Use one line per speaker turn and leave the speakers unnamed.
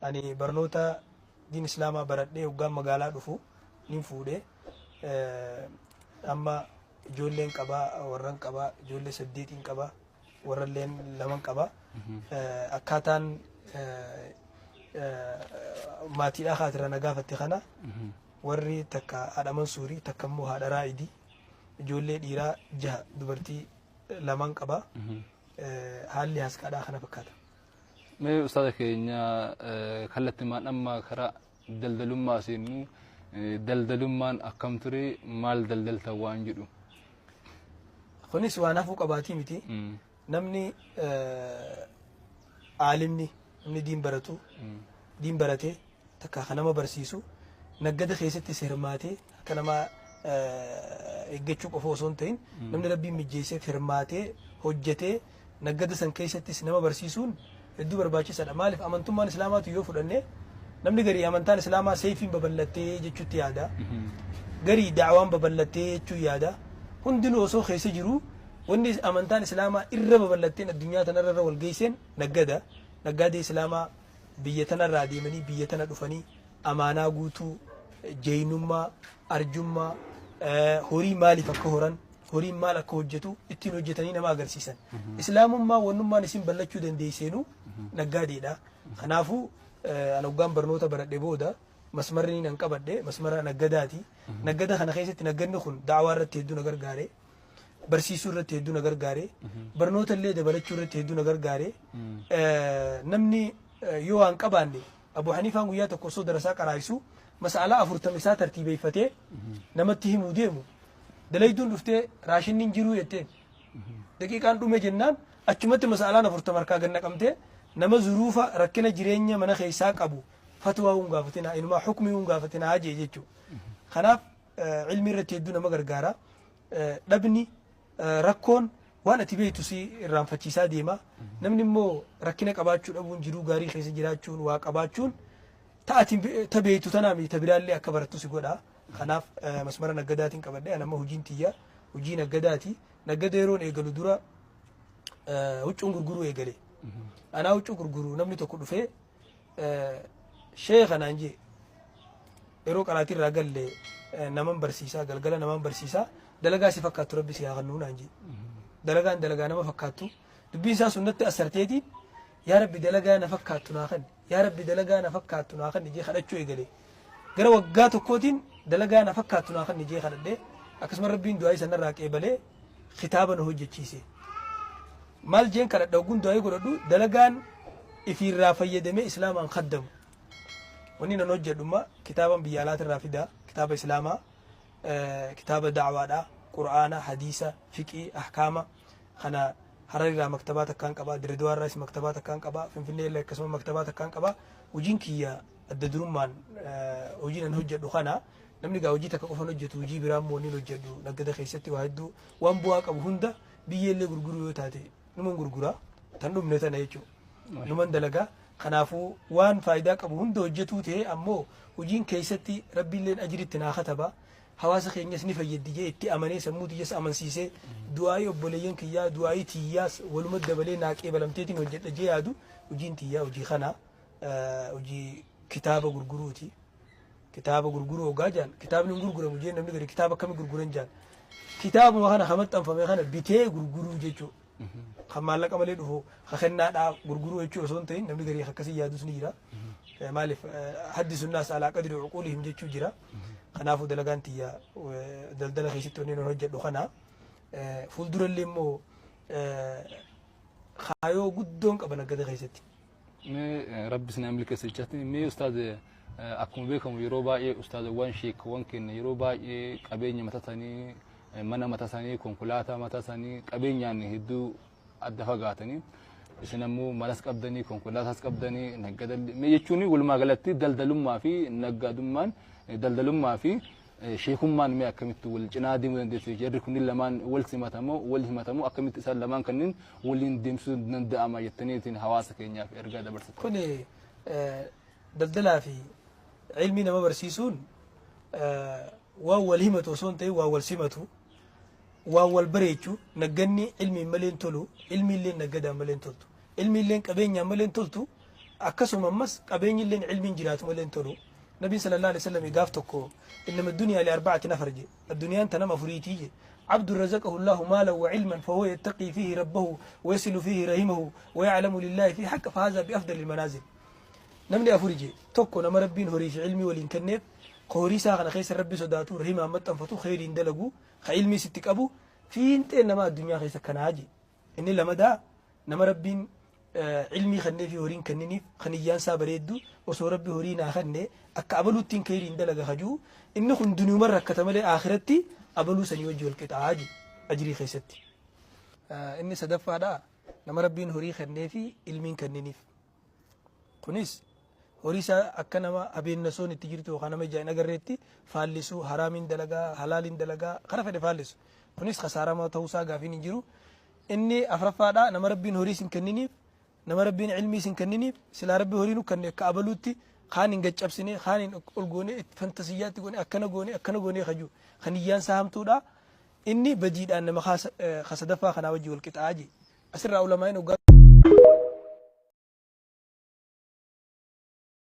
Ani barnoota diin Islaamaa baradhee hoggaan magaalaa dhufu nin fuudhe. Amma ijoolleen qaba, warran qaba, ijoollee saddeetiin qaba, warralleen laman qaba. Akkaataan maatiidhaa kaatira na gaafatte kana, warri takka haadha Mansuurii, takka immoo haadha Raa'idii, ijoollee dhiiraa jaha, dubartii laman qaba. Haalli haskaadhaa kana fakkaata.
Mee ustaaza keenya, kallattimaan amma karaa daldalummaa seennu, daldalummaan akkam ture, maal daldalta waan jedhu.
Kunis waan hafuu qabaatii miti. Namni aalimni, namni diin baratu, diin baratee takka kan nama barsiisu, naggada keessattis hirmaatee akka nama eeggachuu qofa osoo hin ta'in, namni Rabbiin mijjeesseef hirmaatee hojjetee naggada san keessattis nama barsiisuun hedduu barbaachisaadha. Maaliif, amantummaan Islaamaatu yoo fudhanne, namni garii amantaan Islaamaa seefiin babal'attee jechuutti yaada. Garii da'awaan babal'attee jechuu yaada. Hundinuu osoo keessa jiru, wanni amantaan Islaamaa irra babal'atteen addunyaa tanarra irra wal geesseen naggada. Naggaadee Islaamaa biyya tanarraa deemanii biyya tana dhufanii amaanaa guutuu, jeeynummaa, arjummaa, horii maaliif akka horan, horiin maal akka hojjetu ittiin hojjetanii nama agarsiisan. Islaamummaa wannummaan isin ballachuu dandeesseenuu naggaadeedha. Kanaafuu an hoggaan barnoota baradhe booda masmarri nan qabadhe masmara naggadaati. Naggada kana keessatti naggadni kun da'awaa irratti hedduu na gargaare. Barsiisuu irratti hedduu na gargaare. Barnoota illee dabalachuu irratti hedduu na gargaare. Namni yoo waan qabaanne, Abu Haniifaan guyyaa tokko osoo darasaa qaraayisu mas'alaa 40 isaa tartiibeeffatee namatti himuu deemu, dalayduun dhuftee raashinni hin jiruu jetteen. Daqiiqaan dhume jennaan achumatti mas'alaan 40 harkaa gad naqamtee, nama zuruufa rakkina jireenya mana keessaa qabu fatwaa hun gaafatinaa, inumaa hukmii hun gaafatinaa jee jechuudha. Kanaaf ilmi irratti hedduu nama gargaara. Dhabni rakkoon waan ati beektu si irraanfachiisaa deema. Namni immoo rakkina qabaachuu dhabuun, jiruu gaarii keessa jiraachuun, waa qabaachuun ta ati ta beektu tanaa miti, ta biraallee akka barattu si godha. Kanaaf masmara naggadaatiin qabadhe. Ani amma hojiin tiyya hojii naggadaati. Naggada yeroon eegalu dura huccuun gurguruu eegale. Anaa huccuu gurguruu namni tokko dhufee sheeka naan jee. Yeroo qaraatii irraa galle naman barsiisaa, galgala naman barsiisaa, dalagaa si fakkaattu Rabbi si haa kennuu naan jee. Dalagaan dalagaa nama fakkaattu dubbiin isaa sunnatti asarteetiin, yaa Rabbi dalagaa na fakkaattu naa kenni, yaa Rabbi dalagaa na fakkaattu naa kenni jee kadhachuu eegale. Gara waggaa tokkootiin dalagaa na fakkaattu naa kenni jee kadhadhee, akkasuma Rabbiin du'aa isa narraa qeebalee kitaaba na hojjechiise. Maal jeen kadhadha ogguun du'aa godhadhu? Dalagaan ifiirraa fayyadamee Islaamaan kaddamu. Wanni nan hojjedhumma kitaaban biyya alaatirraa fida, kitaaba Islaamaa, kitaaba da'waadha, Qur'aana, hadiisa, fiqii, ahkaama kana Hararirraa maktabaa takkaan qaba, Diredawaarraas maktabaa takkaan qaba, Finfinnee illee akkasuma maktabaa takkaan qaba. Hojiin kiyya adda durummaan hojii nan hojjedhu kana. Namni gaa hojii takka qofan hojjetu, hojii biraa immoo ni hojjedhu. Naggada keessatti waa hedduu, waan bu'aa qabu hunda, biyyee illee gurguruu yoo taate numan gurgura, tan dhumne tana jechuudha, numan dalagaa. Kanaafuu waan faayidaa qabu hunda hojjetuu ta'ee, ammoo hojiin keessatti Rabbiilleen ajiritti naa kataba, hawaasa keenyas ni fayyaddi jee itti amanee, sammuu tiyyas amansiisee, du'aa'ii obboleeyyan kiyyaa, du'aa'ii tiyyaas waluma dabalee naa qeebalamteetiin hojjedha jee yaadu, hojiin tiyyaa hojii kana, hojii kitaaba gurguruuti. Kitaaba gurguruu hoggaa jaan, kitaabni hin gurguramu jeen namni gadi, kitaaba akkami gurguran jaan. Kitaabuma kana ka maxxanfame kana bitee gurguruu jechuu. Kan maallaqa malee dhufu ka kennaadhaa gurguruu jechuu osoo hin ta'in, namni garii akkasii yaadus ni jira. Maaliif, haddisu naas alaa qadri uquulihim jechuu jira. Kanaafuu dalagaan tiyya daldala keessatti wanni nan hojjedhu kana. Fuuldurallee immoo kaayoo guddoon qaba naggada keessatti.
Mee Rabbi isin milkeessa jechaatti. Mee ustaaz, akkuma beekamu yeroo baay'ee ustaazawwan, sheekawwan keenya yeroo baay'ee qabeenya mataa isaanii, mana mataa isaanii, konkolaataa mataa isaanii qabeenyaan hedduu adda fagaatanii, isin ammoo manas qabdanii, konkolaataas qabdanii, naggadallee. Mee jechuun walumaa galatti daldalummaa fi naggaadummaan, daldalummaa fi sheekummaan mee akkamitti wal cinaa deemuu dandeessu? Jarri kunniin lamaan wal simatamoo, wal himatamoo, akkamitti isaan lamaan kanneen waliin deemsisuu danda'ama jettaniitiin hawaasa keenyaaf ergaa dabarsatan?
Kun daldalaa fi ilmii nama barsiisuun waan wal himatu osoo hin ta'in waan wal simatu, waan wal bareechu. Nagganni ilmiin malee hin tolu, ilmiillee naggadaan malee hin toltu, ilmiillee qabeenyaan malee hin toltu. Akkasuma ammas qabeenyi illeen ilmiin jiraatu malee hin tolu. Nabiin sallallahu alaihi wasallam gaaf tokko innama dunyaa li arba'ati nafar je, addunyaan ta nama afuriitii je. Abdu razaqahu Allahu maalan wa ilman fahuwa yattaqii fiihi rabbahu wa yasilu fiihi rahimahu wa ya'lamu lillahi fiihi haqqa fahaza bi afdalil manaazil. Namni afuri je, tokko nama Rabbiin horii fi ilmii waliin kenneef, ka horii isaa kana keessa Rabbi sodaatu, rahimaan maxxanfatu, kheyriin dalagu, ka ilmiis itti qabu, fiinxeen nama addunyaa keessa kanaa je. Inni lamadaa nama Rabbiin ilmii kenneefi horiin kenniniif, kan niyyaan isaa bareeddu, osoo Rabbi horii naa kenne akka abaluuttiin kheyriin dalaga ka ji'u, inni kun duniyuman rakkata malee aakiratti abaluu sanii wajji wal qixaa je ajrii keessatti. Inni sadaffaadha nama Rabbiin horii kenneefi ilmiin kenniniif. Kunis horii isaa akka nama abeennasoon itti jirtu yookaan nama ijaan hin agarreetti faallisu, haraamiin dalagaa, halaaliin dalagaa, kara fedhe faallisu. Kunis kasaaramaa ta'uusaa gaafiin hin jiru. Inni afraffaadha nama Rabbiin horii sin kenniniif, nama Rabbiin ilmii sin kenniniif, silaa Rabbi horii nu kenne akka abaluutti kaan hin gaccabsine, kaan hin ol goone, fantasiyyaatti goone, akkana goone, akkana goone kaju. Kan niyyaan isaa hamtuudha. Inni badiidhaan nama ka sadaffaa kanaa wajji wal qixaa je. Asirraa ulamaa'in hoggaa